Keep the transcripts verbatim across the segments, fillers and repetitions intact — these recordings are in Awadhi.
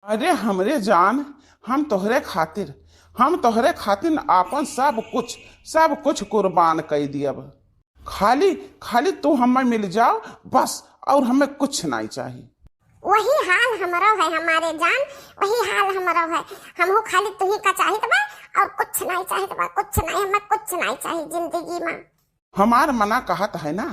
अरे हमरे जान, हम तोहरे खातिर, हम तोहरे खातिर आपन सब कुछ, सब कुछ कुर्बान कइ दियब। खाली, खाली तू हमें मिल जाओ बस, और हमें कुछ नाहीं चाही। वही हाल हमरो है हमारे जान, वही हाल हमरो है। हमहू खाली तुही का चाहित बा, और कुछ नाहीं चाहित बा, कुछ नाहीं, हमें कुछ नाहीं चाही जिंदगी में। हमार मना कहत है ना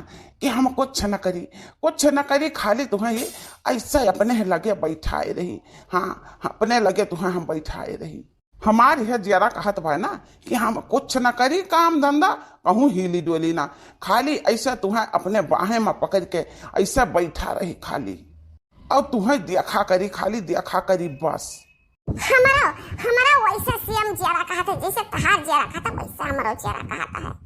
कि हम कुछ न करी, कुछ न करी, खाली तुहें ही ऐसे अपने लगे बैठाए रही, हाँ, अपने लगे तुहें हम बैठाए रही। हमार यह जियरा कहत बा ना कि हम कुछ न करी, काम धंधा कहूँ हिली डोली ना, खाली ऐसे तुहें अपने बाहें में पकड़ के ऐसे बैठा रही खाली, और तुहें देखा करी, खाली देखा करी बस। हमारा, हमारा वैसे सेम जियरा कहत है, जैसे तहार जियरा कहत है, वैसे हमारा जियरा कहत है।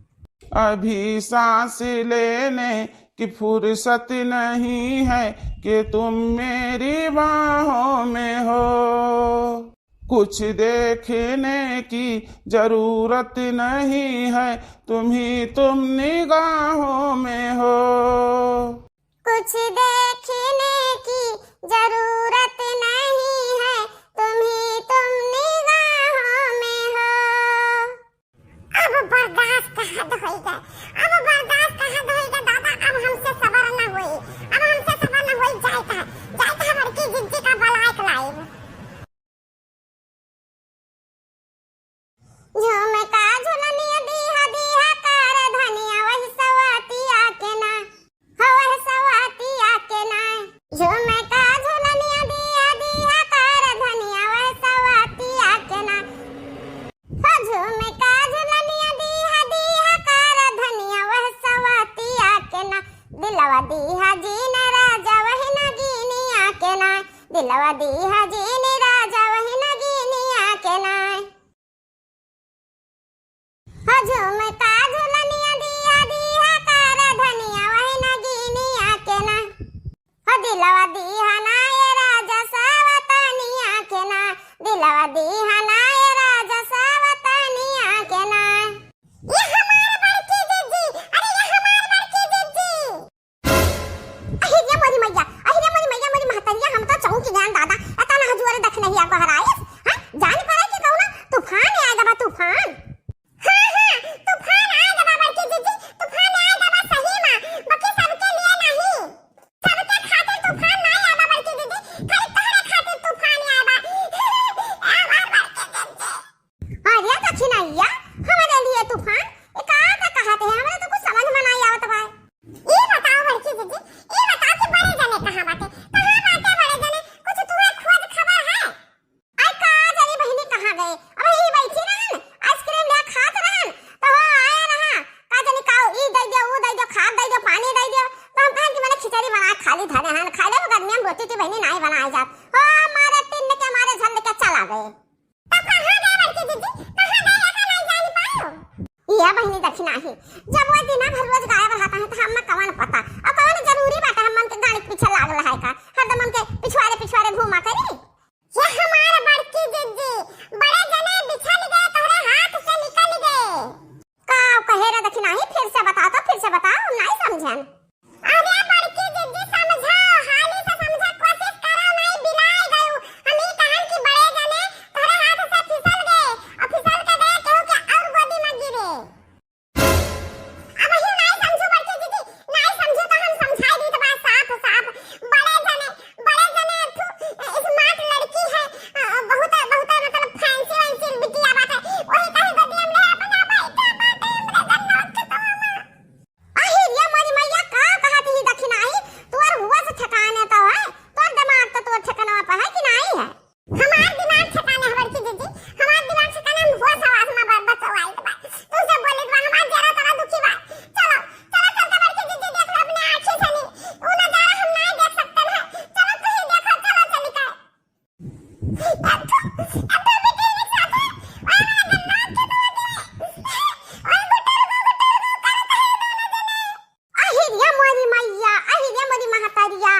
अभी सांस लेने की फुर्सत नहीं है कि तुम मेरी बाहों में हो, कुछ देखने की जरूरत नहीं है, तुम ही तुम निगाहों में हो। कुछ देखने की जरूरत नहीं है, तुम ही तुम निगाहों में हो। अब बर्दाश्त का हद होइगा, अब बर्दाश्त का हद होइगा दादा, अब हमसे सबर न होई, अब हमसे सबर न होई, जाइत है, जाइत है बड़की जिज्जी का बलायक लाइब। झुमका झुलनिया दीहा दीहा कर धनिया वही सवतिया के ना, हो वह सवतिया के ना। झुमका झुलनिया दीहा दीहा कर धनिया वह सवतिया के ना। हो झुमका झुलनिया दीहा दीहा कर धनिया वह सवतिया के ना। दिलवा दीहा जीन राजा वही नगीनिया के ना। दिलवा दीहा जीन राजा वही नगीनिया के ना। हो झुमका झुलनिया दीहा दीहा कर धनिया वही नगीनिया के ना। हो दिलवा दीहा ना ये राजा सवतनिया के ना, दिलवा दीहा ना ये राजा सवतनिया के ना। ये हमार बड़की जिज्जी, अरे ये हमार बड़की जिज्जी। अहि रे मोरी मैया, अहि रे मोरी मैया, मोरी महतरिया, हम तो चौंक गए दादा। एतना ना जोरे दखिनहिया गोहराइस, हैं? जान पड़े कि कौनो तूफान आए गवा, तूफान। हाँ, हाँ, तूफान आए गवा बड़की जिज्जी, तूफान आए गवा सही में, बाकी सबके लिए नहीं। सबके खातिर तूफान ना आए बा बड़की जिज्जी, खाली तोहरे खातिर तूफान आए बा। ए हमार बड़की जिज्जी। अरे दखिनहिया, हमरे लिए तूफान? ए का, का कहत है? हमरे तो कुछ समझ में नाहीं आवत बा। ई बताओ बड़की जिज्जी, ई बताओ कि बड़े जने कहाँ बाटे? कहाँ बाटे बड़े जने? कुछ तुम्हें खोज खबर है? अरे का जानी बहिनी कहाँ गए? अब यही बैठी रहन, आइसक्रीम ले खात रहन, तो हो आया रहा, का जानी का ई दे दियो, ऊ दे दियो, खाद दे दियो, पानी दे दियो, तो हम कहन कि मैंने खिचड़ी बना खा ली धरे हन, खा ले गर्मियाँ में रोटी की बहिनी नाहीं बनाए जात। हो मारे तीन के मारे झल के चला गए। तब कहाँ गए बड़की जिज्जी? कहाँ गए? एका नाहीं जान पायो? ये बहिनी दखिनही, जब वो दिना भर रोज गायब रहत है तो हमें कवन पता? और कवन जरूरी बात है हमन के गाड़ी के पीछे लागल है का? हरदम हमके पिछुआरे पिछुआरे घूमा करी। ये हमार बड़की जिज्जी, बड़े जने बिछल गए, तोहरे हाथ से निकल गए। का कहे रे दखिनही? फिर से बताओ तो, फिर से बताओ, हम नाहीं समझन। अरे बड़की जिज्जी समझाओ, हाली से समझा कोशिश करो, नहीं बिलाए गयू। हम ई कहन कि बड़े जने तोहरे हाथ से फिसल गए और फिसल के गए केहू के और गोदी में गिरे। अब ही नहीं समझू बड़की जिज्जी, नहीं समझू तो हम समझाई दी तो बात साफ साफ। बड़े जने, बड़े जने एक ठो smart लड़की है, अ, बहुत, बहुत मतलब fancy वैंसी बिटिया बात है, वही कहे गोदिया में ले अपना बैठा बाटे हमरे जन्नत के तोहमा। अहि रे मोरी मैया, का कहत ही दखिनही? तोर होश ठिकाने तो है, तोर दिमाग तो तोर ठिकाना पे है कि नाहीं है? हमार दिमाग ठिकाने है बड़की जिज्जी, हमार दिमाग ठिकाने, हम होश हवास में बा-, बचवाई बा। तू से बोले बा, हमार जरा तरा दुखी बा। चलो, चलो चलते बड़की जिज्जी, देख लो अपने आँखी से नहीं, वो नजारा हम नाहीं देख सकते हैं। चलो तू ही देखो, चलो चली का। अहि रे मोरी मैया, अहि रे मोरी महतरिया,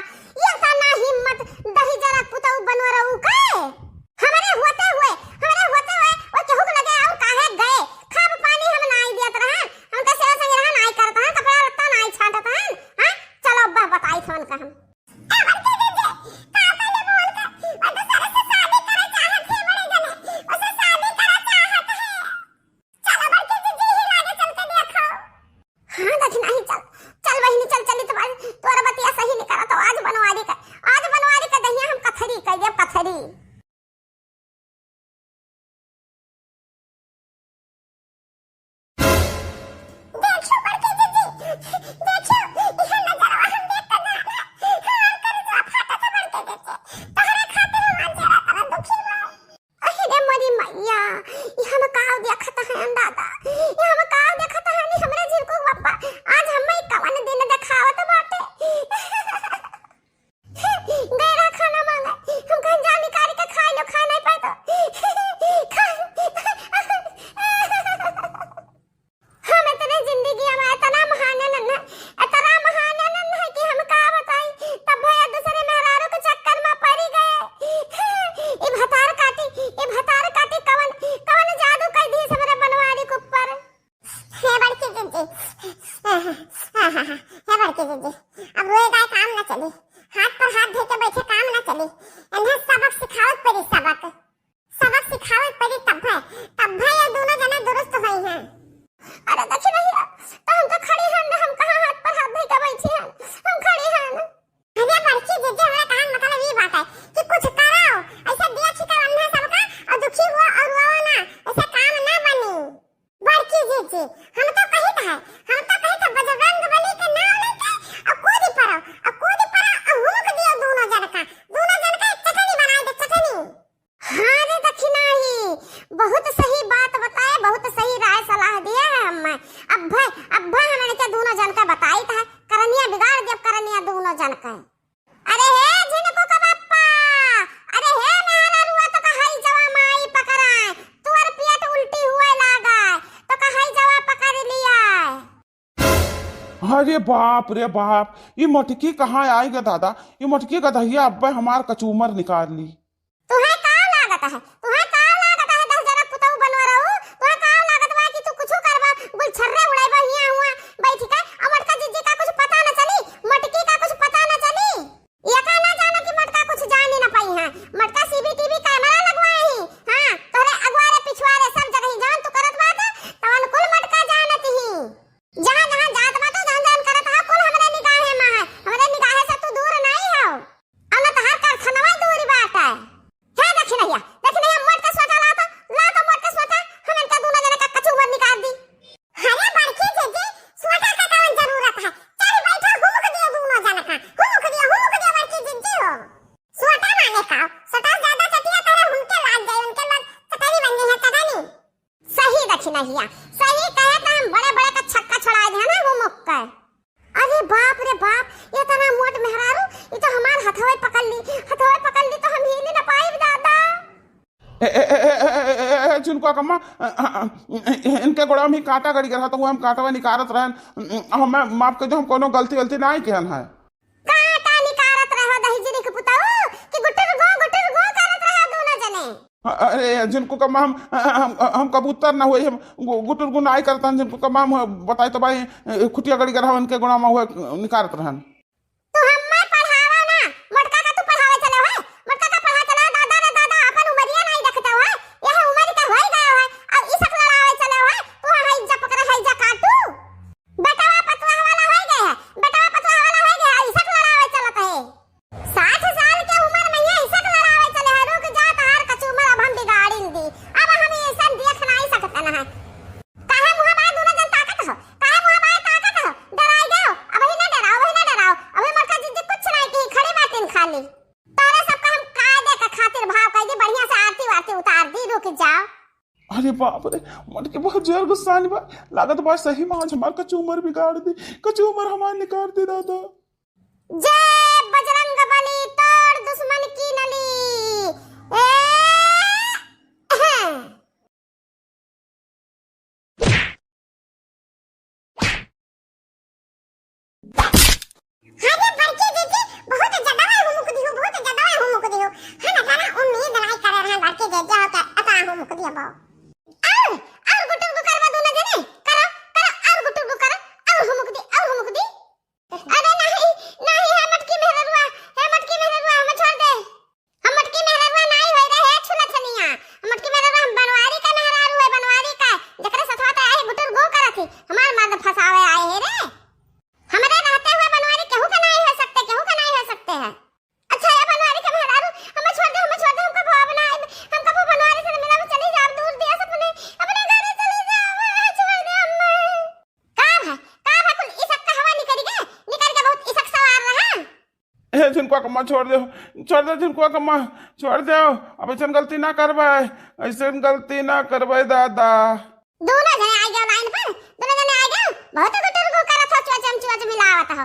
ये तना हिम्मत दही जरा पुतऊ बनवरऊ के। हमरे होते हुए, हमरे होते हुए वो केहू के लगे और काहे गए? खाब पानी हम नाहीं दियत रहन, हमके सेवा संग रहन नाहीं करत रहन, कपड़ा लत्ता नाहीं छांटत रहन, हाँ? चलो अब्बा बताई फोन का हम। ए बड़की जिज्जी, का कहले बोल के, और दूसरे से शादी सिखावत पड़ी सबक, सबक सिखावत पड़ी तब्बे, तब्बे ये दुनो जने दुरुस्त होई हैं। अरे देखी भैया, तो हम तो खड़ी हन, हम कहाँ हाथ पर हाथ धइ के बैठी हन, हम खड़ी हन। अरे बड़की जीजी, हमरा कहन मतलब ई बात है कि कुछ करो, ऐसे दिया छिका बंधा सबका और दुखी हुआ और रोओ ना, ऐसे काम ना बनी। बड़की जीजी, हम तो कहित है, हम तो कहित है बजरंग बली के नाम लेके और कूदी पड़ो, और कूदी पड़ो और हुमुक दियो दुनो जन का, दुनो जन का एक चटनी बनाई दे, चटनी। हाँ रे दखिनाही, बहुत सही बात बताए, बहुत सही राय सलाह दिए है हमें। अब्बे, अब्बे हम इनके दुनो जन का बताइत है, करनिया बिगाड़ देब करनिया दुनो जन का। अरे हे झिनकू का बाप्पा, अरे हे मेहररुआ तो का हई जवा माई पकड़ाए, तुअर पेट उल्टी हुए लागा, तो का हई जवा पकड़ लिया। अरे बाप रे बाप, ई मटकी कहाँ आई गे दादा, ई मटकी गदहिया अब्बे हमार कचूमर निकाल ली। तुहे का लागत है, तुहे का लागत है, दस जनक पुतऊ बनवा रहू, तुहे का लागत बा कि तू कुछु करबा, गुलछर्रे उड़ाइबा हियाँ हुआँ बैठ के, और मटका जीजी का कुछ पता न चली, मटकी का कुछ पता न चली। ये का ना जाना कि मटका कुछ जान ही ना पाई है, मटका सीसीटीवी कैमरा लगवाए ही, हाँ, तोहरे अगुआरे पिछुआरे सब जगह जवन तू करत बात, तवन कुल मटका जानत ही। जहाँ जहाँ जात बा तू, जौन जौन करत हा, कुल हमरे निगाहे मा है। हमरे निगाहे से तू दूर नाई हौ। अब न तहार कारखानवा दूर बाटे। हे दखिनहिया, दखिनहिया, मोट के सोटा ला तो, ला तो मोट के सोटा, हम इनका दूनो जने का कचूमर निकाल दी। अरे बड़की जीजी, सोटा का कौन जरूरत है? चल बैठो, हुमुक दियो दूनो जने का। हुमुक दियो, हुमुक दियो बड़की जीजी हो। सोटा माने का? सोटा ज्यादा चटिया तरह हुनके लाग जाए, उनके बाद चटनी बन गई है, चटनी। सही दखिनहिया, सही कहे त हम बड़े बड़े का छक्का छोड़ा दे ना हुमुक के। अरे बाप रे बाप, ये तना मोट मेहरारू, ये तो हमार हथवे पकड़ ली, हथवे पकड़ ली तो हम हिल ना पाइब दादा। ए, ए, ए, ए, ए, ए, ए, ए, झुनकुआ कम्मा, अ, अ, अ, इनके गोड़ा में कांटा गड़ी गया था, तो वो हम कांटवा निकारत रहन। हमें माफ कर दो, हम कोनो गलती वलती ना किहन है। कांटा निकारत रहो दहिजरी के पुतऊ कि गुटुर गो, गुटुर गो करत रहो दोनों जने। अ-, अरे, झुनकू कम्मा, हम, हम, हम कबूतर ना हुए, हम गु-, गुटुर गो नाई करतन, झुनकू कम्मा, हम बताई तो भाई, ए, खुटिया गड़ी गरहवन के गुणा में हुए, निकारत रहन। तू हम्मे पढ़ावा ना, मोटका का तू पढ़ावे चले हो, मोटका का पढ़ा चले हो, दादा रे दादा, अपन उमरिया नहीं देखते हो, यह उमर के होई गए हो, अब इसक लड़ावे चले हो, तू है जा पकड़े, है जा काटू। बेटवा पतोह वाला होई गए है, बेटवा पतोह वाला होई गए है, इसक लड़ावे चलत है। साठ साल के उमर में ये इसक लड़ावे चले है, रुक जा, तहार कचूमर अब हम बिगाड़िन दी, अब हम ये सब देख नहीं सकते न है। काहे मुँह बाय दोनों जन ताकत हो, काहे मुँह बाय ताकत हो, डराई गयो, अबही ना डराओ, अबही ना डराओ, अबही मोटका जीजी कुछ नहीं की, खड़ी बातिन खाली। तोरे सबका हम कायदे के खातिर भाव कह दी, बढ़िया से आरती वारती उतार दी, रुक जाओ। अरे बाप रे, मोटकी बहुत जोर गुस्सा आनी बा। लागत बा सही में आज हमार कचूमर बिगाड़ दी, कचूमर हमार निकाल दी दादा। जय बजरंग बली, तोड़ दुश्मन की नली। ए, अरे बड़की जीजी, बहुत ज्यादा हुमुक दिहो, बहुत ज्यादा हुमुक दिहो। हम इतना उम्मीद नहीं करे रहे बड़की जीजी हो के इतना हुमुक दिहो। और, और गुटुर गु करवा दोनों जने, करो, करो, और गुटुर गु करो, और हुमुक दी, और हुमुक दी। अरे नहीं, नहीं, हे मटकी मेहररुआ, हे मटकी मेहररुआ, हमें छोड़ दे। हम मटकी मेहररुआ नाई होई रे, हे छुलछनिया। हम मटकी मेहररुआ, हम बनवारी का मेहरारू है, बनवारी का। जकरे सथवा ते आए गुटुर गो करत ही, हमार मर्द फंसावे आए है रे। हमरे रहते हुए बनवारी केहू के नाई हो सकते, केहू के नाई हो सकते हैं। अच्छा, ये बनवारी का मेहरारू, हमें छोड़ दे, हमें छोड़ दे, हमका भवा बनाए, हमका वो बनवारी से मिला, हम चली जाओ, दूर दिया सपने, अपने घरे चली जाओ, छोड़ दे हमें। का है, का है, कुल इसक का हवा निकल गए, निकल के बहुत इसक सवार रहा। ए, झुनकुआ कम्मा, छोड़ दे, छोड़ दे, झुनकुआ कम्मा, छोड़ दे। अब ऐसन गलती ना करबे, ऐसन गलती ना करबे, दादा। दोनों जने आ गए लाइन पर, दोनों जने आ गए। बहुत गुटुर गु करत हो, चोचम चोच मिलावत हो।